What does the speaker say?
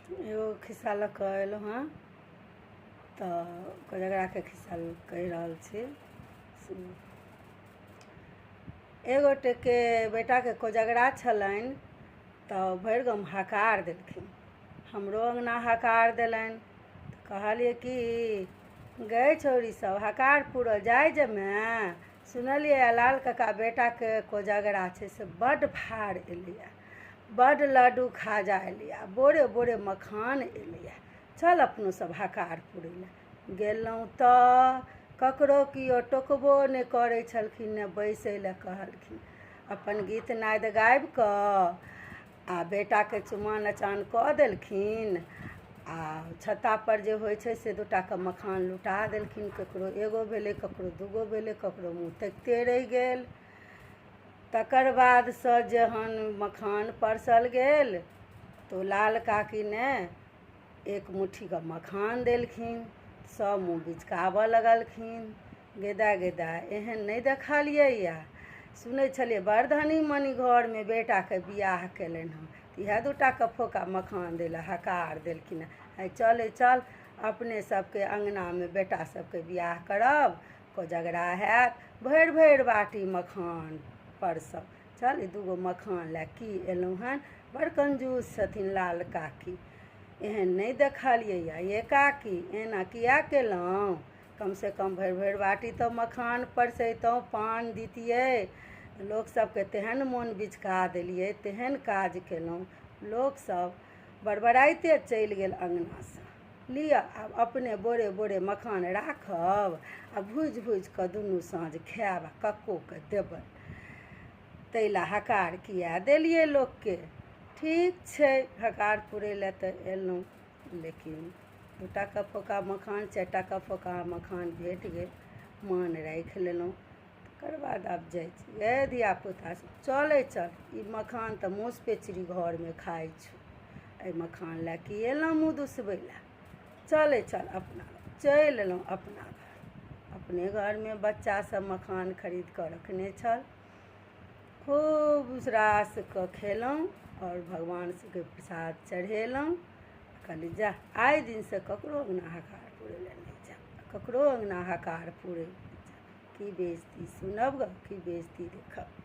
एगो खिस्सा लऽ कऽ अयलहुँ हँ तऽ कोजगराके खिस्सा कहि रहल छी। सुनू, एक गोटेके बेटाके कोजगरा छलनि तऽ भरि गाम हकार देलखिन। हमरो अङ्गना हकार देलनि। तऽ कहलियै कि गै छौड़ी सब, हकार पूरऽ जाइ जेमे? सुनलियै लाल काका बेटाके कोजगरा छै, से बड्ड भार एलैए, बड्ड लड्डू खाजा एलैए, बोरे बोरे मखान एलैए, चल अपनो सब हकार पुरै लए। गेलहुँ तऽ ककरो केओ टोकबो नहि करै छलखिन, नहि बैसै लए कहलखिन। अपन गीत नादि गाबि कऽ आ बेटाके चुमान अचान कऽ देलखिन आ छत्तापर जे होइ छै से दूटाके मखान लुटा देलखिन। ककरो एगो भेलै, ककरो दूगो भेलै, ककरो मुँह तकिते रहि गेल। तकर बादसँ जहन मखान परसल गेल तऽ ओ लाल काकी ने एक मुट्ठीके मखान देलखिन। सभ मुँह बिचकाबऽ लगलखिन, गे दाइ, गे दाइ, एहन नहि देखलियैए। सुनै छलियै बड़ धनी मनी घरमे बेटाके बियाह केलनि हँ, तऽ इएह दूटाके फोका मखान दै लए हकार देलखिन हँ। आइ चलै चल, अपने सबके अङ्गनामे बेटा सबके बियाह करब, कोजगरा हैत, भरि भरि बाटी मखान परसब। चल, ई दूगो मखान लए की एलहुँ हन? बड़ कंजूस छथिन लाल काकी, एहन नहि देखलियै। ये काकी, एना किया केलहुँ? कमसँ कम भरि भरि बाटी तऽ मखान परसैतहुँ, पान दितियै। लोक सबके तेहन मोन बिचका देलियै, तेहन काज केलहुँ, लोकसब बड़बड़ाइते चलि गेल अङ्गनासँ। लिअ, आब अपने बोरे बोरे मखान राखब आ भूजि भूजि कऽ दुनू साँझ खायब आ कक्कोके देबै। ताहि लए हकार किया देलियै लोकके? ठीक छै, हकार पुरै लए तऽ एलहुँ, लेकिन दूटाके फोका मखान, चारिटाके फोका मखान भेट गेल, मान राखि लेलहुँ। तकर बाद आब जाइ छी। गे धियापुता सब, चलै चल, ई मखान तऽ मूस पेचरी घरमे खाइ छौ, एहि मखान लए की एलहुँ मुँह दुसबै लए? चलै चल अपना। चलि एलहुँ अपना घर। अपने घरमे बच्चा सब मखान खरीद कऽ रखने छल। खूब रास कऽ खेलहुँ आओर भगवान सबके प्रसाद चढ़ेलहुँ। कहली, जा, आइ दिनसँ ककरो अङ्गना हकार पुरै लए नहि जायब, ककरो अङ्गना हकार पुरै लए नहि जायब। की बेजती सुनब गऽ, की बेजती देखब।